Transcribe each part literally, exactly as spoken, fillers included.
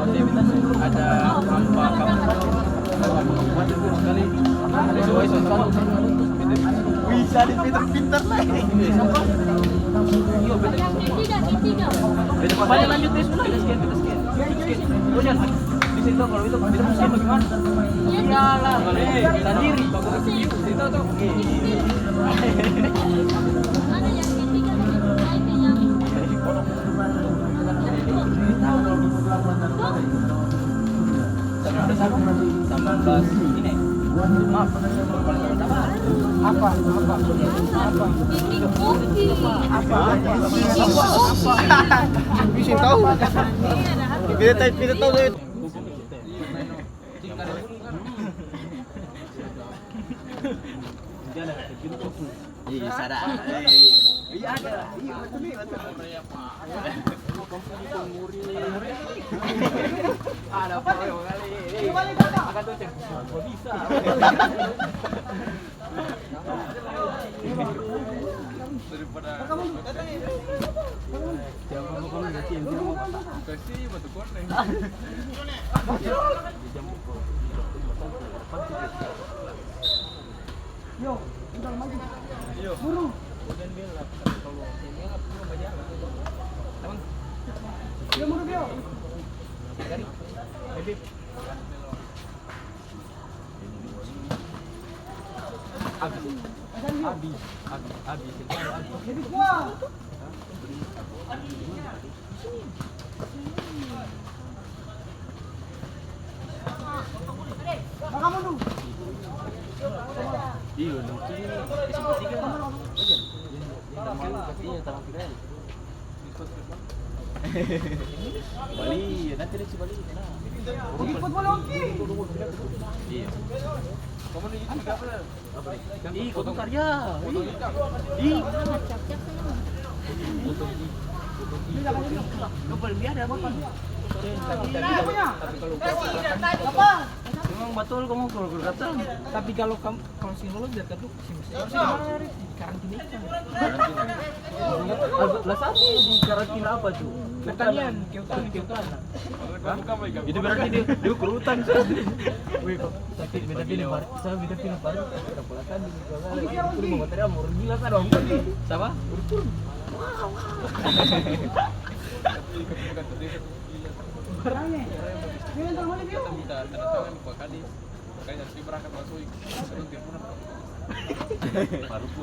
Ada hampa kawan. Bisa dipinter-pinter lagi. Beta balik lanjut tes ulang. Beta scan, beta scan. Beta scan. Kau jangan di situ, kalau itu, beta mau scan bagaimana? Iyalah, eh, sandiri. Ada yang ketiga, ada yang Sambilan belas ini. Maaf. Apa? Apa? Apa? Apa? Apa? Bisa tahu. Kita tahu, kita tahu. Iya, sadar. Iya, ada. Iya, betul nih, betul. Ada apa, kali? Bisa. Daripada kasih batu koneng. Yo, tinggal maju. Ayo. Buru. Yo, muru, yo. Abis. Abis, abis, abis, abis. Lebih kuat. Iya, mungkin S M P tiga. Iya, iya, iya, iya. Bali, nanti dia si Bali, nah. Iya. Ih, kotong karya. Ih. Ih. Memang batul kamu kalau kata. Tapi kalau kamu, kalau si lolos biar teduh, si mesti harus di karantina itu. Lah, satu di karantina apa tuh? Pertanian, kehutanan, kehutanan. Hah? Itu berarti dia, dia ukur utang, so. Weh, kok sakit, beta pilih par-, saya beta pilih par-, kepala kan di kepala. Itu mau material, mau gila kan, orang putih. Siapa? Ukur. Barangnya. Ini yang terlalu dia. Kita tanda tangan, Pak Kadis. Makanya harus berangkat masuk. Sebelum dia pulang.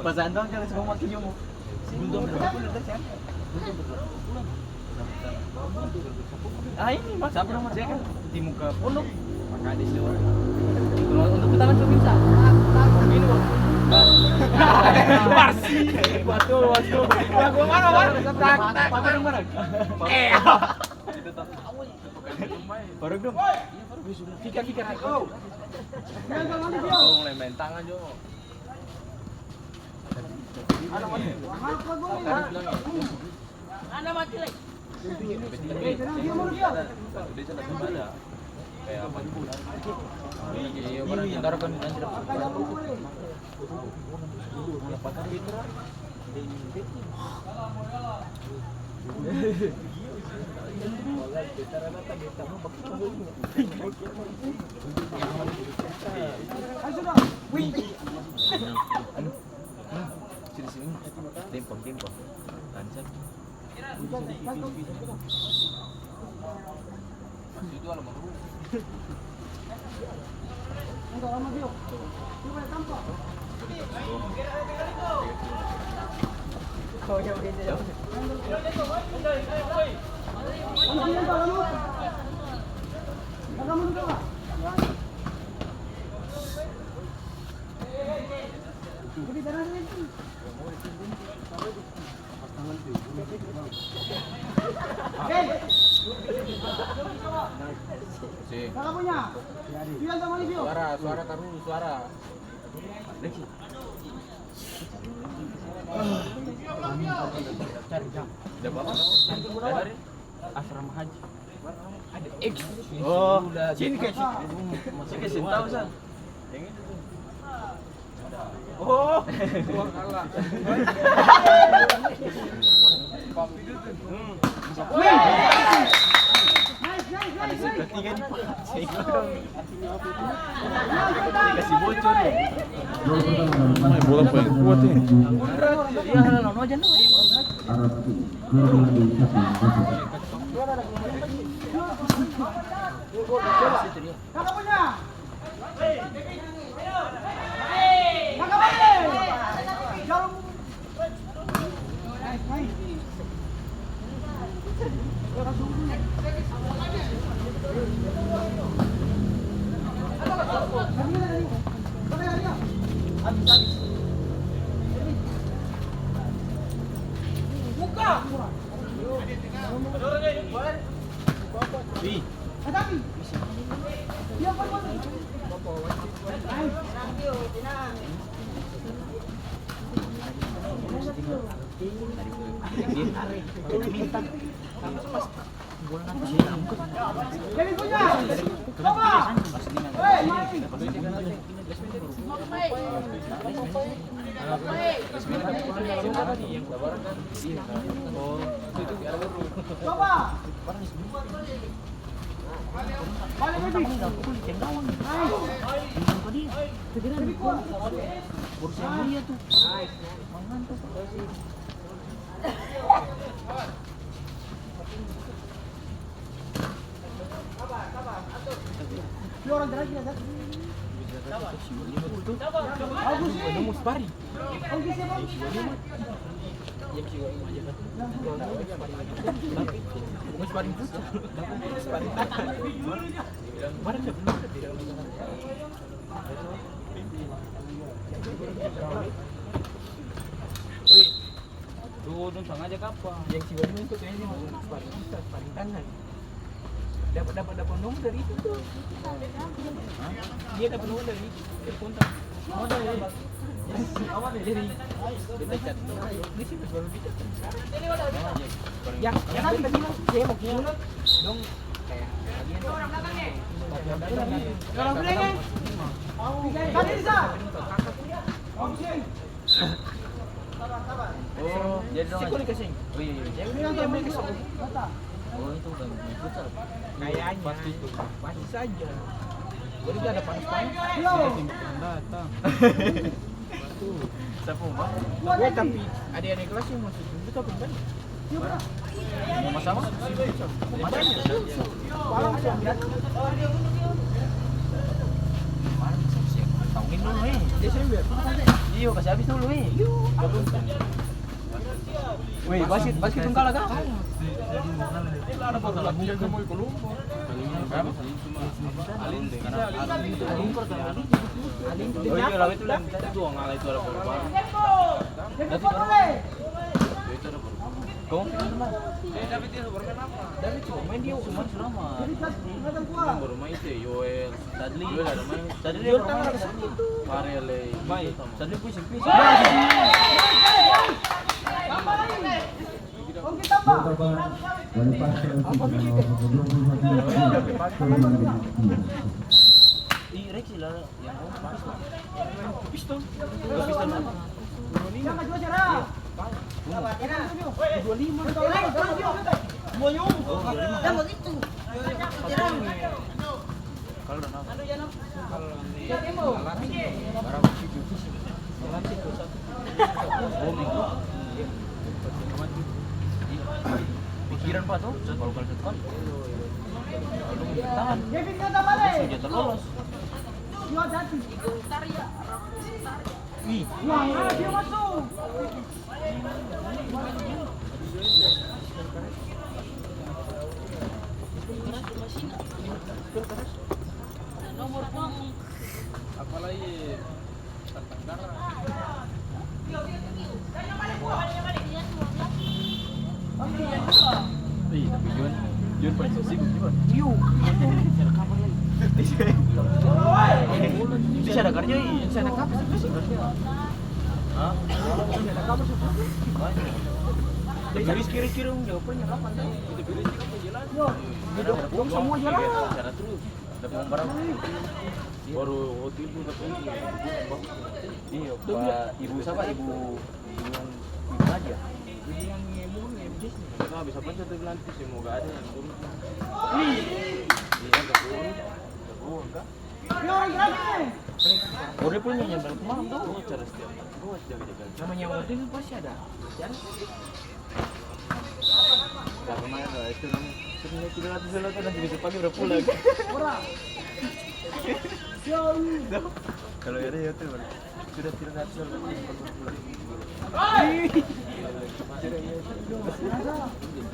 Pas Anton kan semua mati jomo. Belum berapa bulan, kan, siapa? Ah, ini, Mas. Siapa nama? Saya kan di muka pondok. Makanya di situ. Kalau untuk kita langsung bisa. Ini, Bang. Pasti. Betul, betul. Lagu mana, Bang? Tak, tak. Apa yang mana? Eh. Baru dong. Iya, baru sudah. Fika, Fika, Fika. Tolong main tangan, Jo. Ada mati lai. Iya, barang tentara kan anjir. Sini, sini. Timpang, timpang. Lancar. Suara, suara taruh, suara. Ada apa? Asrama haji. Ada X. Oh, sini kasih. Sini kasih tahu, San. Yang itu tuh. Oh, gua kalah. Papi itu tuh. Hmm. Wih. Nice, nice, nice, nice. Kasih bocor ya. Main bola paling kuat ini. Wih, tuh, dong sangaja kapa? Yang si Wahyu itu kayaknya mau sparring kita, sparring tangan. Dapat, dapat, dapat nomor dari itu tuh. Hah? Dia dapat nomor dari itu, dari kontak. Modal ya? Jadi, beta chat. Di sini baru di chat. Yang, yang beta bilang, dia mau kirim. Dong, kayak, bagian. Orang bilang, kan? Tadi bisa. Oh, jadi dong. Siko dikasih. Oh, iya, iya. Yang ini yang main kesel. Oh, itu udah main futsal. Kayaknya. Pasti itu. Pasti saja. Baru dia ada panas-panas. Datang. Siapa, Bang? Gue tapi ada adik kelas yang masuk juga tapi kan. Mau masalah? Mau masalah? Taungin dulu, eh. Desember. Iyo, kasi abis dulu, eh. Weh, basket, basket dong kalah, kang? Ada baru latihan, dia mau ikut lomba. Berapa? Alin, Alin, Alin. Oh, iya, lawan itu, Lan. Itu dua ngalah itu ada baru-baru. Tapi baru. Itu ada baru. Kong? Eh, David itu baru main apa? David cuma main dia, cuma selama. Yang baru main itu ya, Yoel, Sadli. Yoel ada main. Sadli baru main. Farel, eh, main. Sadli pun sempit. Dari Pastor Siti, nomor dua puluh satu, turun di. Ih, Rexi lah. Piston. Piston. Piston apa? Dua lima. Dua lima. Dua lima. Kalau udah nambah. Kalau di Galat, barang situ. Galat situ satu. Booming. Pikiran, Pak, tuh, kalau, kalau satu kali. Kalau tahan, senjata lolos. Ih. Wah, dia masuk. Apalagi Ih, tapi Juan, Juan paling so sibuk, Juan. Yu. Bisa ada kabar lagi. Bisa ada karja, ih. Bisa ada kabar, bisa ada karja. Hah? Bisa ada kabar, bisa ada kabar. Tapi Rizky, Rizky dong, jawabannya kapan, tau? Tapi Rizky kan jelas. Yo, ada, ada, dong semua jalan. Ada terus. Ada pengumuman. Baru waktu itu katong iya, Pak, Ibu siapa? Ibu, Ibu yang, Ibu Nadia. Ibu yang ngemul, ngemjis. Nah, bisa baca tuh bilang tuh, semoga ada yang turun. Iya, Dia punya nyampe malam tuh. Namanya waktu itu pasti ada. Pasti ada. Karena itu namanya, sebenarnya tiga ratus dolar kan masih bisa pakai, udah pulang. Orang. Kalau ada ya tuh, sudah tiga ratus dolar, udah pulang.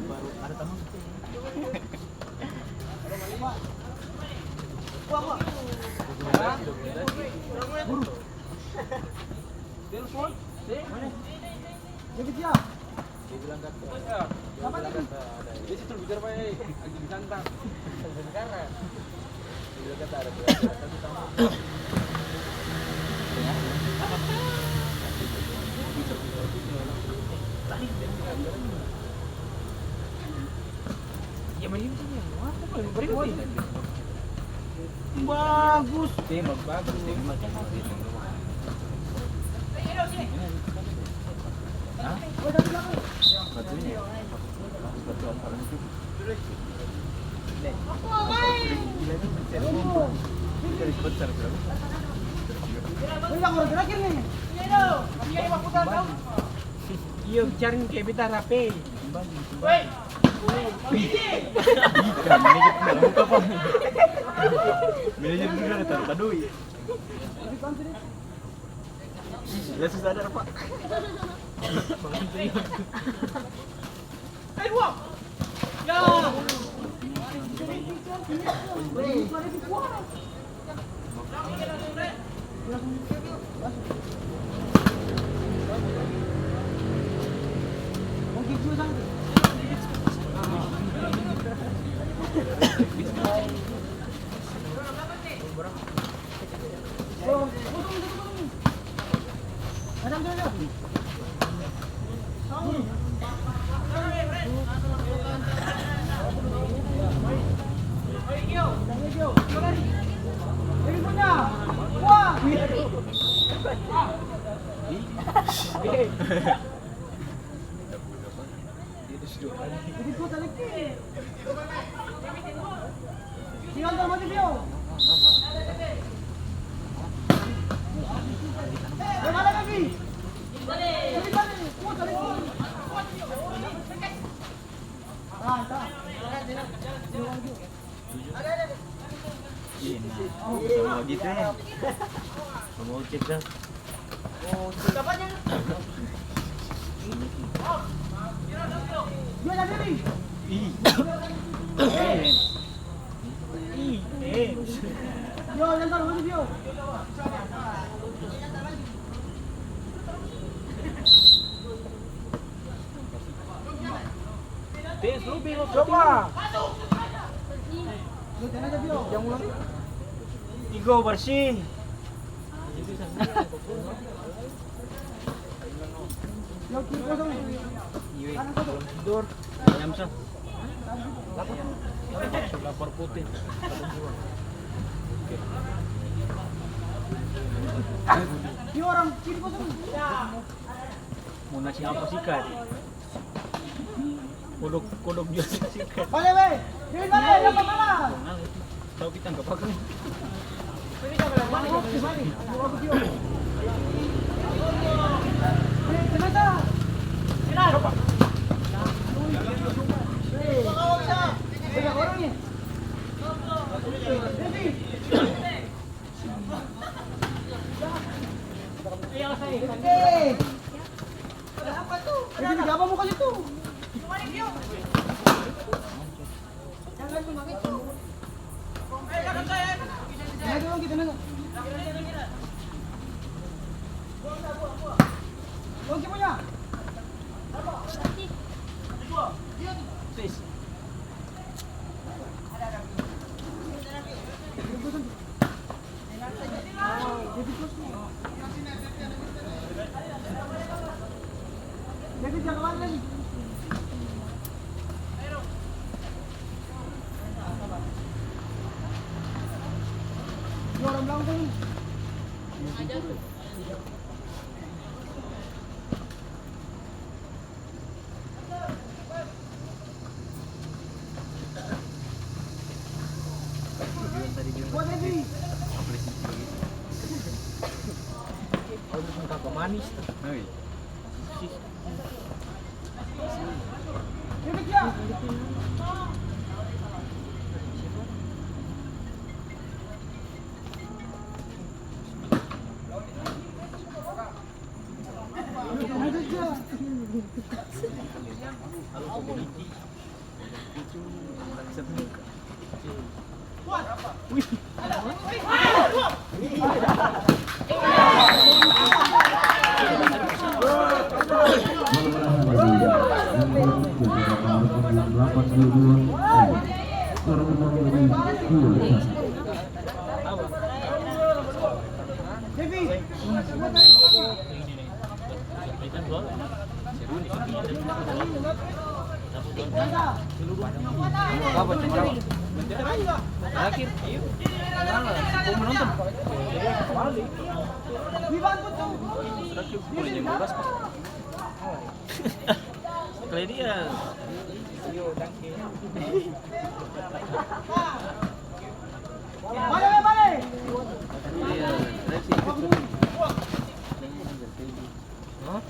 Baru ada tamu. Telepon, sih. Mana? Dia bilang kata, dia bilang kata ada. Dia situ bicara, Pak, eh, lagi di Santang. Sekarang. Dia bilang kata ada, tapi tamu. Bagus. Tembak bagus. Tembak bagus. Hah? Batunya. Batu apa itu? Gila itu. Bisa disebut besar berapa? Iya, cari kayak beta rapi. Woi. Manajer sudah ada taruh kadoi. Ya, susah ada, Pak. Ayo, Wak. Ya. Iya, nah. Sama gitu, ya. Mau cek dah. Ih. Ih, eh. Tes, lu bingung. Coba. Yang ulang. Tigo bersih. Iya, belum tidur. Ayam sa. Lapor putih. Ini orang sini kosong. Mau nasi apa sih, Kak? Kodok, kodok biasa sih, Kak. Bale, be. Ini bale, dapat mana? Tahu kita nggak pakai. Ini jangan lagi, jangan lagi. Ini kenapa? Kenapa? Banyak orang nih. Eh. Jadi, apa muka situ? Jangan dulu, kita nengok. Oke, punya. Sis. Kalo biking kapa manis. Oi. Kalo dia. Iya, seleksi ikut. Hah?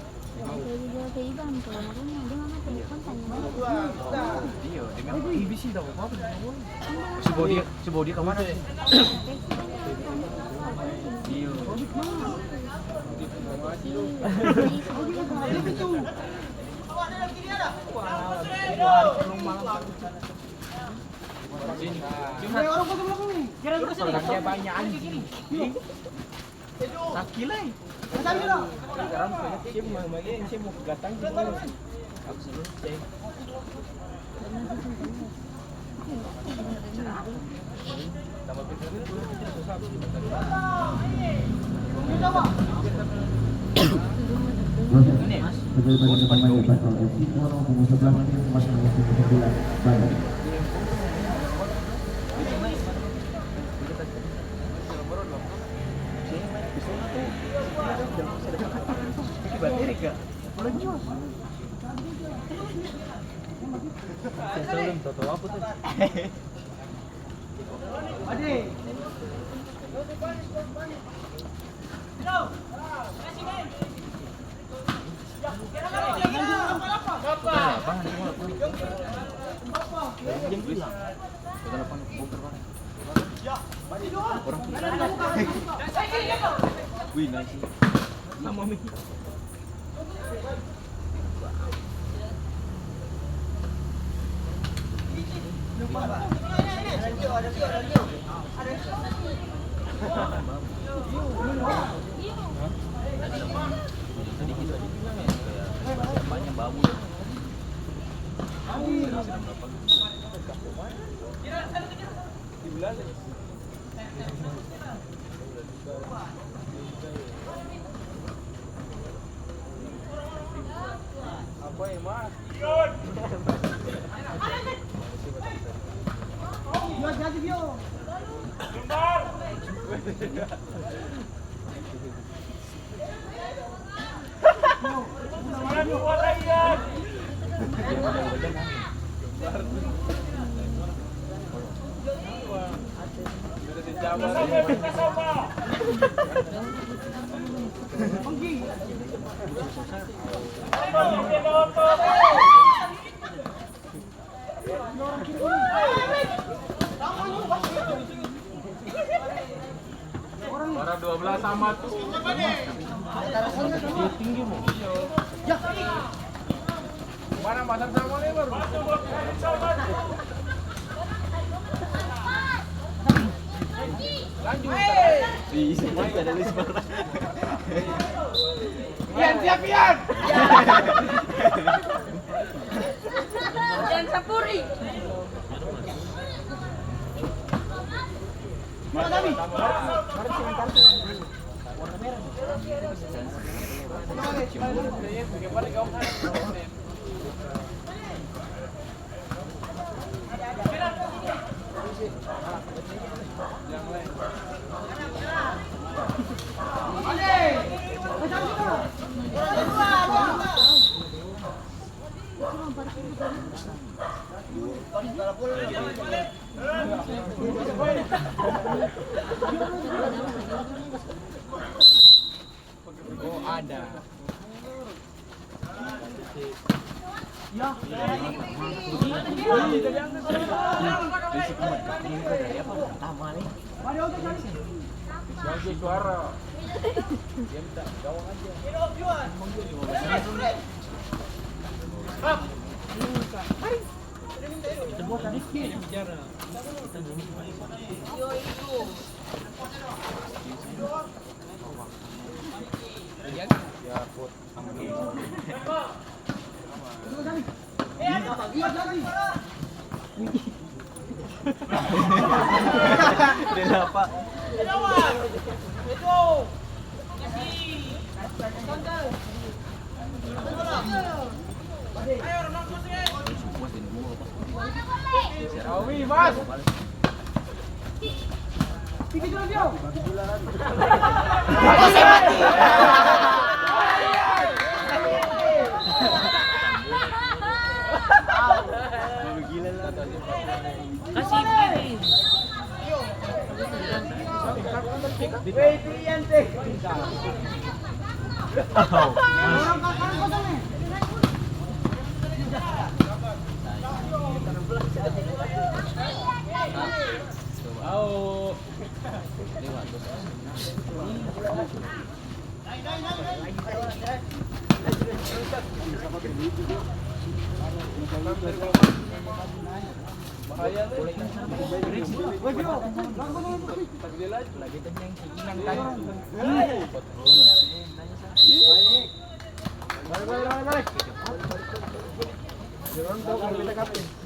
Iya, dia memang. Ih, bisi, tak apa-apa. Si Bodi, si Bodi kemana? Iya. Sini. Cuma dia banyak anjing. Sakit lai. Sekarang saya mau, mau, saya mau gatang sih. Aku selalu cek. Wih, nice. Para dua belas sama tuh. Dia tinggi, mo. Mana pasar sama lebar? Lanjut. Ih, ada di sebelah. Pian, siap, Pian. Pian Sapuri. Balik, balik, balik, balik. Dorong, dorong, kita kapten.